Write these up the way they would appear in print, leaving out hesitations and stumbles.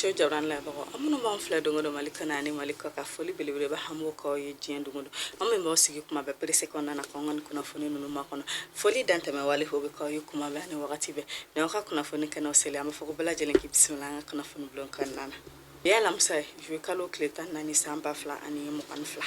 Show jabaranin lajɛbagaw, aw minnu b'an filɛ don o don Mali kɔnɔ ani Mali kɔ kan, foli belebeleba an b'o k'aw ye diɲɛ don o don. An min b'aw sigi kuma bɛɛ presse kɔnɔna na k'anw ka nin kunnafoni ninnu makɔnɔ, foli dantɛmɛ wale o bɛ k'aw ye kuma bɛɛ ani wagati bɛɛ. Nin y'aw ka kunnafoni kɛnɛw seli, an b'a fɔ ko bɛɛ lajɛlen k'i bisimila an ka kunnafoni bulon kɔnɔna na. Bi ye alamisa ye, juillet kalo tile 14 san 2022.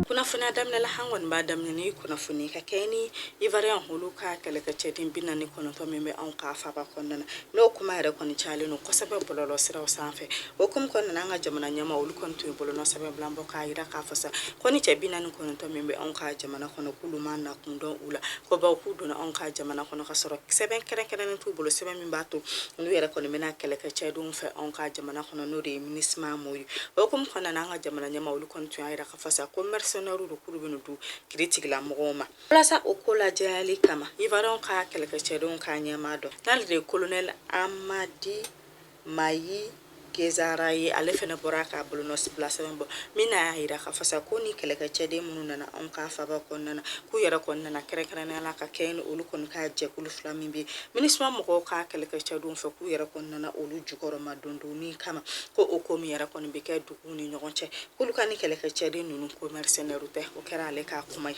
Kunnafoniya daminɛ la, an kɔni b'a daminɛ ni kunnafoni ka kɛɲɛ ni Ivoirien olu ka kɛlɛkɛcɛden 49 min bɛ anw ka faaba kɔnɔna na, n'o kuma yɛrɛ kɔni cayalen don kosɛbɛ bɔlɔlɔ siraw sanfɛ. O hukumu kɔnɔna na, an ka jamana ɲɛmaa olu kɔni tun ye bolonɔ sɛbɛn bila bɔ k'a jira k'a fɔ sa ko ni cɛ 49 min bɛ anw ka jamana kɔnɔ, k'olu ma nakun dɔn u la, ko bawo k'u donna anw ka jamana kɔnɔ ka sɔrɔ sɛbɛn kɛrɛnkɛrɛnnen t'u bolo, sɛbɛn min b'a to olu yɛrɛ kɔni bɛna kɛlɛkɛcɛdenw fɛ anw ka jamana kɔnɔ, n'o de ye MINUSMA mɔɔw ye. O hukumu kɔnɔna na, an ka jamana ɲɛmaa olu kɔni tun y'a jira k'a fɔ sa ko mercenaires don, k'olu bɛna di kiritigɛlamɔgɔw ma. Walasa o ko lajɛyali kama, Ivoirien ka kɛlɛkɛcɛdenw ka ɲɛmaa dɔ, n'ale de ye colonel Amadi Mayi Gezara ye, ale fana bɔra k'a bolonɔ bila sɛbɛn bɔ min n'a y'a jira k'a fɔ sa ko ni kɛlɛkɛcɛden minnu nana anw ka faaba kɔnɔna na, k'u yɛrɛ kɔni nana kɛrɛnkɛrɛnnenya la ka kɛɲɛ ni olu kɔni ka jɛkulu fila min bɛ MINUSMA mɔgɔw ka kɛlɛkɛcɛdenw fɛ, k'u yɛrɛ kɔni nana olu jukɔrɔma dondonni kama, ko o ko min yɛrɛ kɔni bɛ kɛ duguw ni ɲɔgɔn cɛ, k'olu ka ni kɛlɛkɛcɛden ninnu ko mercenaires tɛ. O kɛra ale ka kuma ye.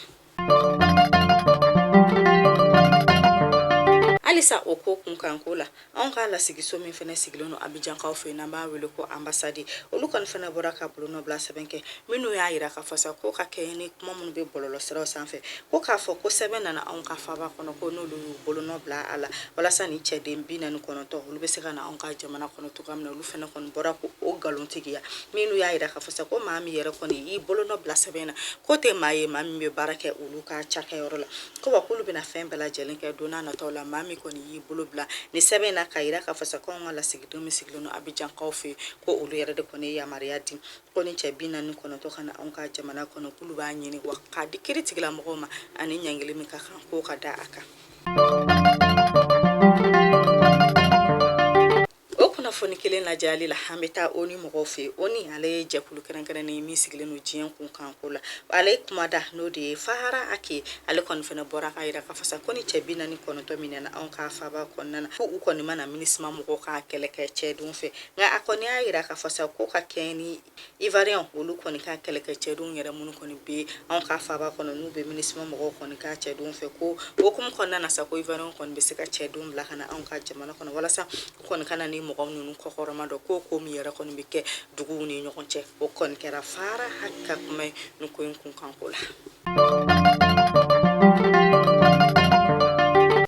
Halisa o ko kunkanko la, anw ka lasigiso min fana sigilen don Abijankaw fɛ yen, n'an b'a wele ko ambassade, olu kɔni fana bɔra ka bolonɔbila sɛbɛn kɛ minnu y'a jira k'a fɔ sa ko ka kɛɲɛ ni kuma minnu bɛ bɔlɔlɔsiraw sanfɛ, ko k'a fɔ ko sɛbɛn nana anw ka faaba kɔnɔ, ko n'olu y'u bolonɔ bila a la walasa ni cɛden 49 olu bɛ se ka na anw ka jamana kɔnɔ cogoya min na. Olu fana kɔni bɔra ko o nkalontigiya, minnu y'a jira k'a fɔ sa ko maa min yɛrɛ kɔni y'i bolonɔ bila sɛbɛn na, k'o tɛ maa ye maa min bɛ baara kɛ olu ka cakɛyɔrɔ la, ko wa k'olu bɛna fɛn bɛɛ lajɛlen kɛ don n'a nataw la maa min kɔni y'i bolo bila ni sɛbɛn na, k'a jira k'a fɔ sa ko anw ka lasigiden min sigilen don Abijankaw fɛ yen, ko olu yɛrɛ de kɔni ye yamaruya di ko ni cɛ 49 ka na anw ka jamana kɔnɔ, k'olu b'a ɲini wa k'a di kiiritigɛlamɔgɔw ma ani ɲangili min ka kan k'o ka da a kan. O kunnafoni kelen lajɛyali la, an bɛ taa ONU mɔgɔw fɛ yen. ONU ale ye jɛkulu kɛrɛnkɛrɛnnen ye min sigilen don diɲɛ kunkanko la. Ale kumada n'o de ye Farhan Haq, ale kɔni fana bɔra k'a jira k'a fɔ sa ko ni cɛ 49 min nana anw ka faaba kɔnɔna na, ko u kɔni ma na MINUSMA mɔgɔw ka kɛlɛkɛcɛdenw fɛ. Nka a kɔni y'a jira k'a fɔ sa ko ka kɛɲɛ ni Ivoirien olu kɔni ka kɛlɛkɛcɛdenw yɛrɛ minnu kɔni bɛ anw ka faaba kɔnɔ, n'u bɛ MINUSMA mɔgɔw kɔni ka cɛdenw fɛ, ko o hukumu kɔnɔna na sa ko Ivoirien kɔni bɛ se ka cɛdenw bila ka na anw ka jamana kɔnɔ walasa u kɔni ka na ni mɔgɔ ninnu kɔkɔrɔma dɔn ko ko min yɛrɛ kɔni bɛ kɛ duguw ni ɲɔgɔn cɛ. O kɔni kɛra Farhan Haq ka kuma ye nin ko in kunkanko la.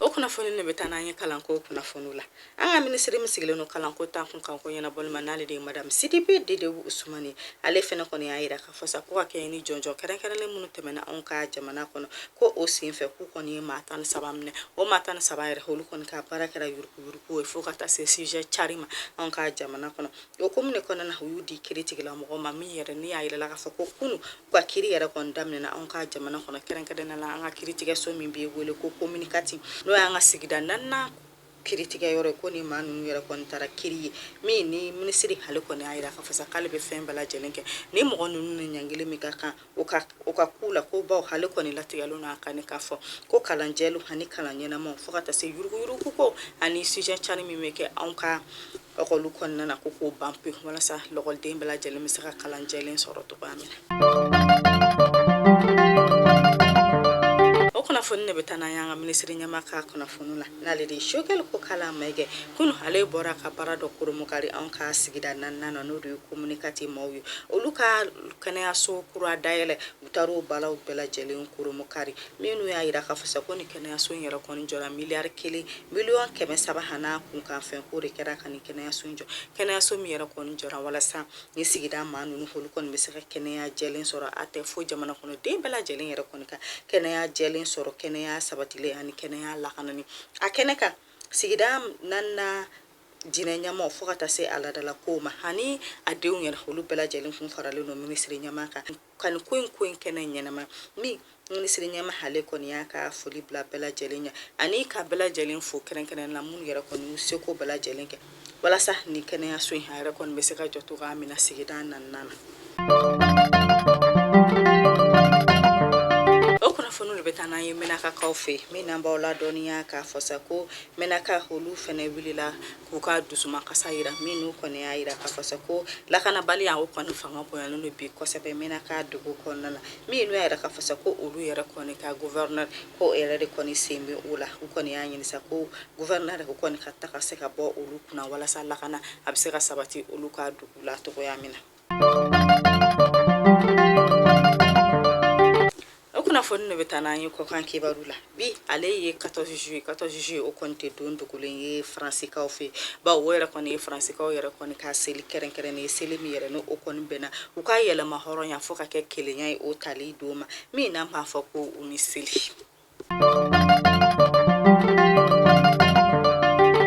O kunnafoni de bɛ taa n'an ye kalanko kunnafoniw la. An ka minisiri min sigilen don kalanko ta kunkanko ɲɛnabɔli ma, n'ale de ye madame Sidibe Dedewu Usumani, ale fana kɔni y'a jira k'a fɔ sa ko ka kɛɲɛ ni jɔnjɔn kɛrɛnkɛrɛnnen minnu tɛmɛna anw ka jamana kɔnɔ, ko o senfɛ k'u kɔni ye maa 13 minɛ. O maa 13 yɛrɛ, olu kɔni ka baara kɛra yuruguyurugu ye fo ka taa se sujet cari ma anw ka jamana kɔnɔ. O hukumu de kɔnɔna na, u y'u di kiiritigɛlamɔgɔw ma min yɛrɛ ni y'a yirala k'a fɔ ko kunu u ka kiiri yɛrɛ kɔni daminɛna anw ka jamana kɔnɔ, kɛrɛnkɛrɛnnenya la an ka kiiritigɛso min bɛ wele ko commune quatre, n'o y'an ka sigida naaninan kiiritigɛ yɔrɔ ye, ko ni maa ninnu yɛrɛ kɔni taara kiiri ye min ni minisiri ale kɔni y'a jira k'a fɔ sa k'ale bɛ fɛn bɛɛ lajɛlen kɛ ni mɔgɔ ninnu ni ɲangili min ka kan o ka k'u la, ko bawo ale kɔni latigɛlen don a kan k'a fɔ ko kalan jɛlenw ani kalan ɲɛnamaw fo ka taa se yuruguyurugu ko ani sujet cari min bɛ kɛ anw ka ɔkɔli kɔnɔna na, ko k'o ban pewu walasa lɔkɔliden bɛɛ lajɛlen bɛ se ka kalan jɛlen sɔrɔ cogoya min na. O kunnafoni de bɛ taa n'an y'an ka minisiri ɲɛmaa ka kunnafoni la, n'ale de ye Choguel Kokalla Maïga. Kunu ale bɔra ka baara dɔ kurunbonkari anw ka sigida naaninan na, n'o de ye commune quatre maaw ye, olu ka kɛnɛyaso kura dayɛlɛ, u taara o baaraw bɛɛ lajɛlen kurunbonkari. Minnu y'a jira k'a fɔ sa ko ni kɛnɛyaso in yɛrɛ kɔni jɔra miliyari kelen miliyɔn 300 an'a kunkanfɛn ko de kɛra ka nin kɛnɛyaso in jɔ, kɛnɛyaso min yɛrɛ kɔni jɔra walasa ni sigida maa ninnu olu kɔni bɛ se ka kɛnɛya jɛlen sɔrɔ. A tɛ fo jamana kɔnɔ den bɛɛ lajɛlen yɛrɛ kɔni ka kɛnɛya jɛlen sɔrɔ, kɛnɛya sabatilen ani kɛnɛya lakanani. A kɛnɛ kan, sigida naaninan diinɛ ɲɛmaaw fo ka taa se a laadala kow ma ani a denw yɛrɛ, olu bɛɛ lajɛlen kun faralen don minisiri ɲɛmaa kan ka nin ko in kɛnɛ ɲɛnama. Min minisiri ɲɛmaa ale kɔni y'a ka foli bila bɛɛ lajɛlen ɲɛ ani ka bɛɛ lajɛlen fo kɛrɛnkɛrɛn na minnu yɛrɛ kɔni y'u seko bɛɛ lajɛlen kɛ walasa nin kɛnɛyaso in a yɛrɛ kɔni bɛ se ka jɔ cogoya min na sigida naaninan na. O kunnafoni bɛ taa n'an ye Menakakaw fɛ min n'an b'aw ladɔnniya k'a fɔ sa ko Menaka olu fɛnɛ wulila k'u ka dusumakasa yira, minnu kɔni y'a yira k'a fɔ sa ko lakanabaliya o kɔni fanga bonyalen don bi kosɛbɛ Menaka dugu kɔnɔna na, min n'u y'a yira k'a fɔ sa ko olu yɛrɛ kɔni ka gouverneur ko yɛrɛ de kɔni sen bɛ o la. U kɔni y'a ɲini sa ko gouverneur o kɔni ka ta ka se ka bɔ olu kunna walasa lakana a bɛ se ka sabati olu ka dugu la cogoya min na. O kunnafoni de bɛ taa n'an ye kɔkan kibaru la bi. Ale ye 14 juillet, 14 juillet o kɔni tɛ don dogolen ye Faransikaw fɛ, bawo o yɛrɛ kɔni ye Faransikaw yɛrɛ kɔni ka seli kɛrɛnkɛrɛnnen ye, seli min yɛrɛ n'o kɔni bɛnna u ka yɛlɛma hɔrɔnya fo ka kɛ kelenya ye o tali don ma, min n'an b'a fɔ ko u ni seli.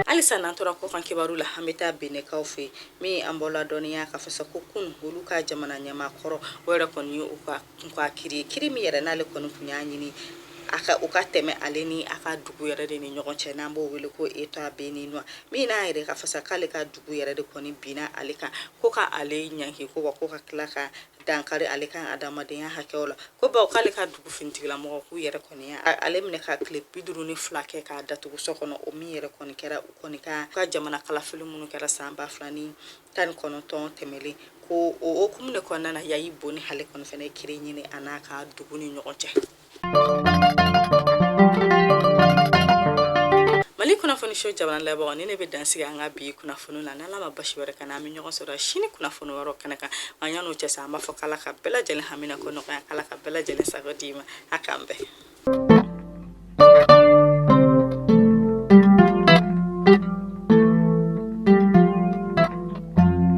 Halisa n'an tora kɔkan kibaru la, an bɛ taa Benɛkaw fɛ min an b'aw ladɔnniya k'a fɔ sa ko kunun olu ka jamana ɲɛmaa kɔrɔ o yɛrɛ kɔni ye u ka kun ka kiri kiri min yɛrɛ n'ale kɔni tun y'a ɲini a ka u ka tɛmɛ ale ni a ka dugu yɛrɛ de ni ɲɔgɔn cɛ, n'an b'o wele ko État béninois, min n'a yɛrɛ k'a fɔ sa k'ale ka dugu yɛrɛ de kɔni binna ale kan, ko ka ale ɲangi, ko wa ko ka tila ka dankari ale ka adamadenya hakɛw la, ko bawo k'ale ka dugu finitigilamɔgɔ k'u yɛrɛ kɔni ale minɛ ka tile 52 kɛ k'a datugu so kɔnɔ. O min yɛrɛ kɔni kɛra u kɔni ka jamana kalafili minnu kɛra san 2019 tɛmɛlen, ko o hukumu de kɔnɔna na Yayi Boni ale kɔni fana ye kiri ɲini a n'a ka dugu ni ɲɔgɔn cɛ. Mali kunnafoni so jabaranin lajɛbagaw, ni ne bɛ dan sigi an ka bi kunnafoni na. N'Ala ma basi wɛrɛ k'an na, an bɛ ɲɔgɔn sɔrɔ sini kunnafoni wɛrɛ kɛnɛ kan. Nka yan'o cɛ sa, an b'a fɔ k'Ala ka bɛɛ lajɛlen hamina ko nɔgɔya, k'Ala ka bɛɛ lajɛlen sago d'i ma. A k'an bɛn.